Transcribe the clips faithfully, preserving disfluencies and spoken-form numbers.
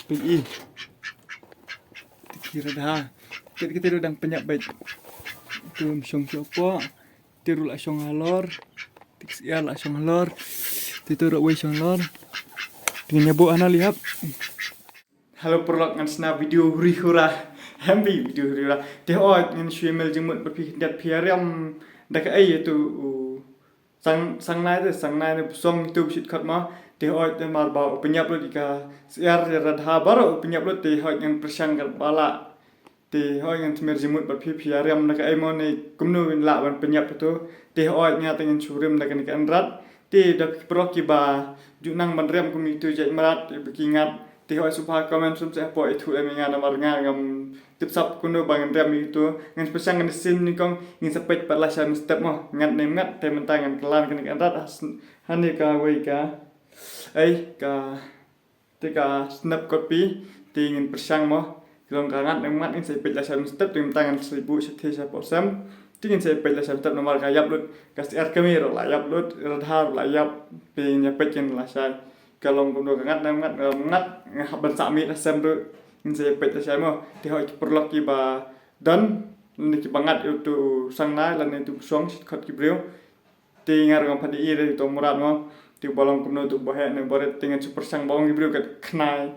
Peit i. Te ki radha. Te ki te ruh dang pynïap beit. Te um shong shuh hapoh. Te ruh la shong halor. Te ki syiar la shong halor. Te to ruh wei shong halor. Te ngin ïa buh hana lei hap. Hello paralok, ngan sna video huri hura. Hem bi video huri hura. Te hooid ngan shu ïa mel jingmut bad phi khyndiat, phi ïa riam da kaei ïa tu u Sang, Sangnai te, Sangnai ne Psong tu bishit khat ma. Te hooid te mar ba u pynïap lut ïa ka syiar ïa radha baroh u pynïap lut, te hooid ngan pyrshang katba lah. Te hooid ngan smer jingmut bad phi, phi ïa riam da kaei mo ne kumno lah ban pynïap tu. Te hooid nga te ngan shu rim da kane ka ynrad. Te da phi paralok kiba ju nang ban riam kum ïa tu jait mrad, te ba ki ngat. Te hooid sngewbha comment sngewsih hapoh, ïathuh lem ïa nga namar nga ngam tip sap kumno ba ngan riam ïa tu. Ngan pyrshang ngan sien nyngkong, ngin sa peit pat lashai mynstep mo. Ngat ne ym ngat, te mynta ngan kylla kane ka ynrad ha sn-, hane kawei ka, ei, ka, te ka snep kot phi, te ngin pyrshang mo. Ka long ka ngat ne ym ngat, ngin sa peit lashai mynstep, te mynta ngan sa buh shathie shapoh sem. Te ngin sa peit lashai mynstep namar ka ïap lut, ka syiar kmie ruh la ïap lut, radha ruh la ïap, te ngin ïa peit kin lashai. Ka long kumno, ka ngat ne ym ngat, ne ym ngat, nga hap ban sah miet ha sem ruh. Ngin sa ïa peit lashai mo. Te hooid ki paralok kiba don, lane kiba ngat ïa utu u Sangnai lane utu u Psong, shit khot ki briew. Te nga ruh ngam pat ïohi re uto u mrad mo. Te uba long kumno, uto uba heh ne uba rit, te ngan shu pyrshang ba ong ki briew kat khnai.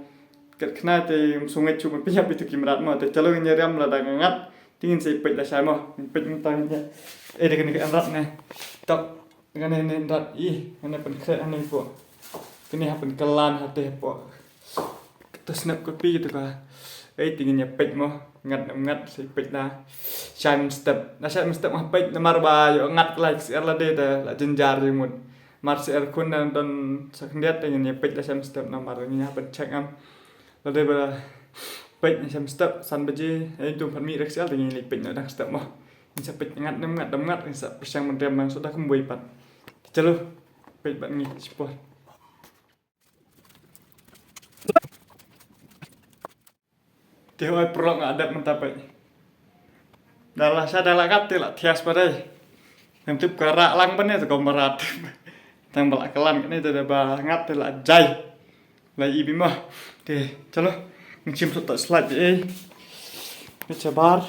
Kat khnai te ym sngewbha shuh ban pynïap ïa uto ki mrad mo. Te chalo ngin ïa riam lada nga ngat. Te ngin sa ïa peit lashai mo. Ngin peit mynta ngin ïa. Eh, da kane ka ynrad ne. Tok. Kane ne ynrad i, kane pynkhreh hane hapoh. Kane ha pynkylla hate hapoh. Kato snep kot phi kato ka. Ei, te ngin ïa peit mo, ngat ne ym ngat, sa ïa peit lashai mynstep. Lashai mynstep nga peit namar ba ïoh ngat la ka syiar lade te la jynjar jingmut. Mar syiar khun na don sa khyndiat, te ngin ïa peit lashai mynstep namar ngin ïa peit check em. Lada ba peit ne sa mynstep san baje, eh, tum pat mih rek sial te ngin leit peit noh dang step mo. Ngin sa peit ngat ne ym ngat, da ym ngat ngin sa pyrshang ban riam bang soh da kumwei pat. Te chalo, peit bad ngi shipor. Te hooid paralok nga dep mynta peit. Da la sha da la kat te la thias pat dei. Ngam tip ka rah lang pat ne te ka mrad. Tang ba la kylla kane te da ba ngat te la jai. La i bima. Te chalo. Ngin shim sot ta slide eh. Peit shabar.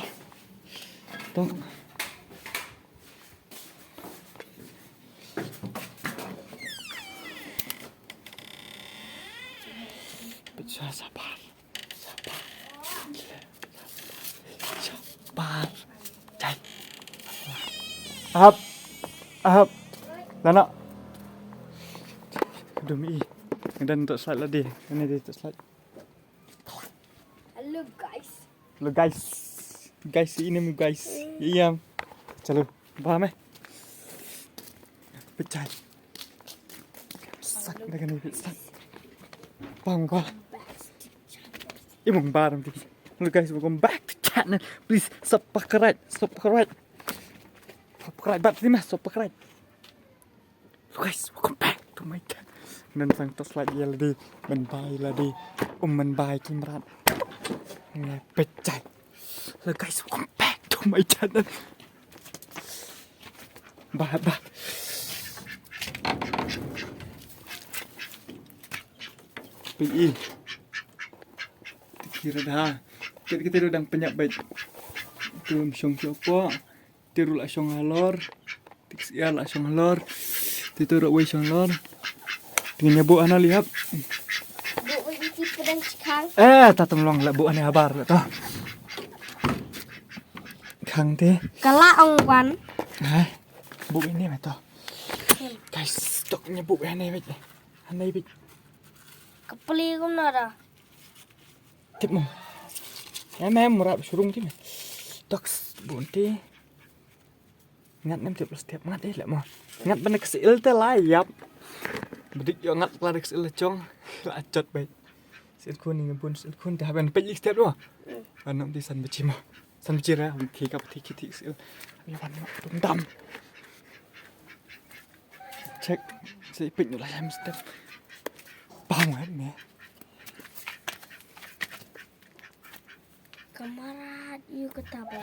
Tang. Peit shabar. Shabar. Jai. Ahap. Ahap. Lano. Dum i. Ngan don to slide lade. Kane de to slide. Hello guys. Hello guys. Guys, ini mu guys. Ïam. Chalo. Ba me. Peit jai. Sak da kane peit sak. Bang ba. Imong baram ti. Hello guys, welcome back to channel. Please subscribe, subscribe. Subscribe bat ti mah, subscribe. Hello guys, welcome back to my channel. Ngan sang to slide ïa lade, man bai lade, um man bai ki mrad. Ngai peit jai. Hello guys, welcome back to my channel. Bah, bah. Peit i. Te ki radha. Te ki te ruh dang pynïap beit. Te um shong shuh hapoh. Te ruh la shong halor. Te ki syiar la shong halor. Te to ruh wei shong halor. Te ngin ïa buh hana lei hap. Buh wei iti pdeng shi khang. Eh, ta tong long la buh hana habar la to. Khang te. Ka la ong wan. Hai. Buh ini me to. Guys, tok nya buh hana beit. Hana beit. Ka pli kumno da. Tip mo. Em em mrad shurung ti me. Tok buh ti. Ngat nem tip los tip ngat eh le mo. Ngat bane ka syil te la ïap. Bdik ïoh ngat la ka syil la chong. La chot beit. Syil khun ni ngan bun syil khun te haben peit ik step do. Ban nam ti san baji mo. San baji ra ban thi ka thi ki thi syil. Ni ban tum dam. Check. Sa peit noh la ïam step. Bang wan me. Ka mrad ïa kata ba.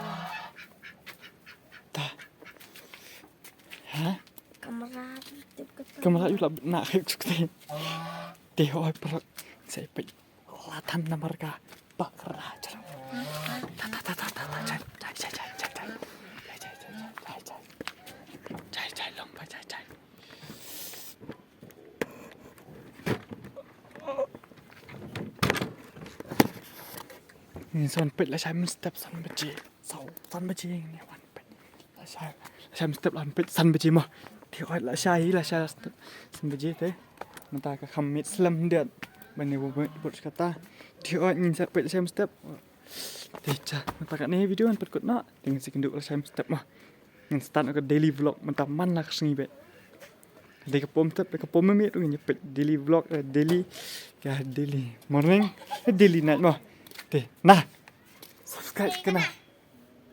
Ta. Ha? Ka mrad ïa kata. Ka mrad ïa la na khik suk te. Te hoi prak. Sa peit. Latan namar ka bakra jero. Ta ta ta ta ta ta jai jai jai jai jai jai jai jai jai jai jai jai jai jai long ba jai jai. Ngin sa wan peit lashai mynstep san baje. Saw san baje ngin wan peit. Lashai lashai mynstep lan peit san baje mo. Te oi lashai lashai san baje te. Mynta ka kham miet slem diat. Ban ïa bud bud kata. Te oi ngin sa peit lashai mynstep. Te cha mynta kane video ngan pynkut noh. Te ngin sa kynduh lashai mynstep mo. Ngin start ka daily vlog mynta man la ka sngi beit. Dei ka pom tep, ka pom mami tu ngin peit daily vlog, eh, daily, ka daily morning, eh, daily night mo. Te na subscribe kane.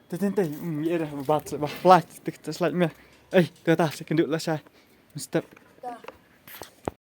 Te te te, mm, ye dah bat ba flash, te te slide me. Eh, te ta sa kynduh lashai mynstep.